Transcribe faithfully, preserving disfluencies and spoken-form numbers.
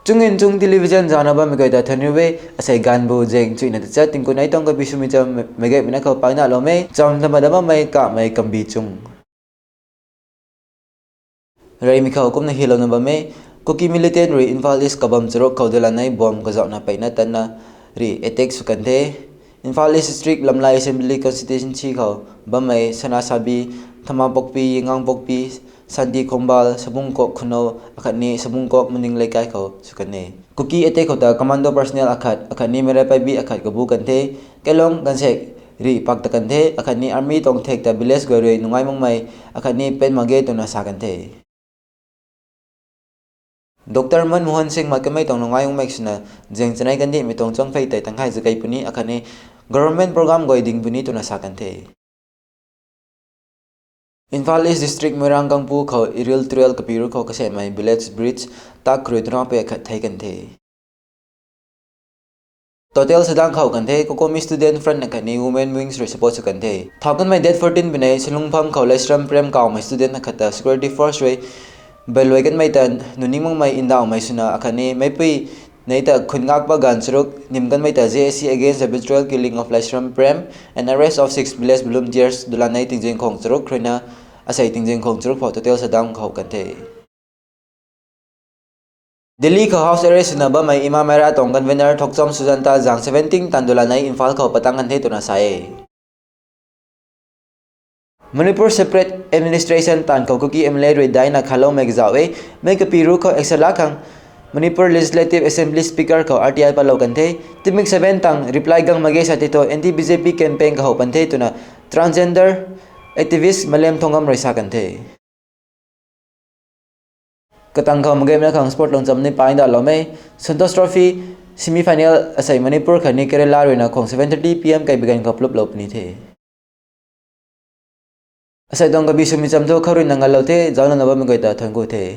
Chungin Chung Television zana bammei guay ta thanriu e, asei ganvbu zaeng chuina tachat tingkun nei tuang kabi swmei cham meic gaymei na khou paina lou e, cham tama dam bammei kamei kambi chung. Reymei khou kumna hilouna bam e, Kuki militant rui Imphal East kabam charuk khou dalanei bomb kazauhna peyna tanna rui attack sw kan the. Imphal East District Lamlai Assembly Constituency khou bammei Sanasabi, Thamapokpi, Yangangpokpi, Santi Khombal, Sabungkok Khunou akhatni Sabungkok Maning Leikai khou sw kan e. Kuki attack khou ta commando personnel akhat akhatni Meira Paibi akhat kabu kan the. Kailong gaanvsaekc rui pak ta kan the akhatni army tuang thek ta village guay rui nungai makmei akhatni pen mak ge twna sa kan the. Doctor Manmohan Singh mat kamei tuang nungai makmei swna zaeng chanei kandihmei tuang changphey tei tangkhai zakei puni akhatni government program guay ding puni twna sa kan the. Imphal East District Moirang Kangpu khou Iril Trail kapi ru khou kasemei village bridge tak khrui twna pei akhat thei kan the. Total sadang khou kan the, COCOMI Student Front akhatni Women Wings rui support sw kan the. Thau kanmei date fourteen binei Salungpham khou Laishram Prem kawmei student akhat ta security force rui bailuai kanmei ta nuning makmei ndauhmei swna akhatni meipui nei ta khun ngakpa ganv charuk nim kanmei ta J A C against the brutal killing of Laishram Prem and arrest of six village volunteers dalanei tingzing khong charuk ruina asei tingzing khong charuk phou total sadang khou kan the. Delhi khou house arrest swna bammei Imam Mera tuang convener Thokchom Sujanta zang seventeen tan dalanei Imphal khou patang kan the twna sa e. Manipur separate administration taanv khou Kuki M L A rui daina khaloumei kazauh e, mei kapi ru khou action lak khang Manipur Legislative Assembly Speaker khou R T I patlou kan the. Timik seven tang reply gang mak ge sa tei thu anti B J P campaign kahou pan the twna transgender activist Malem Thongam rui sa kan the. Katang khou mak ge mei na khang sport lungcham ni paina dalou e. Santosh Trophy semi final asei Manipur khatni Kerala ruina khwang seven thirty P M kaibigan khou pluplou puni the. Asei tuang kabi swmei cham thu khou ruina ngalou the, zaucna na bammei guay ta thank you the.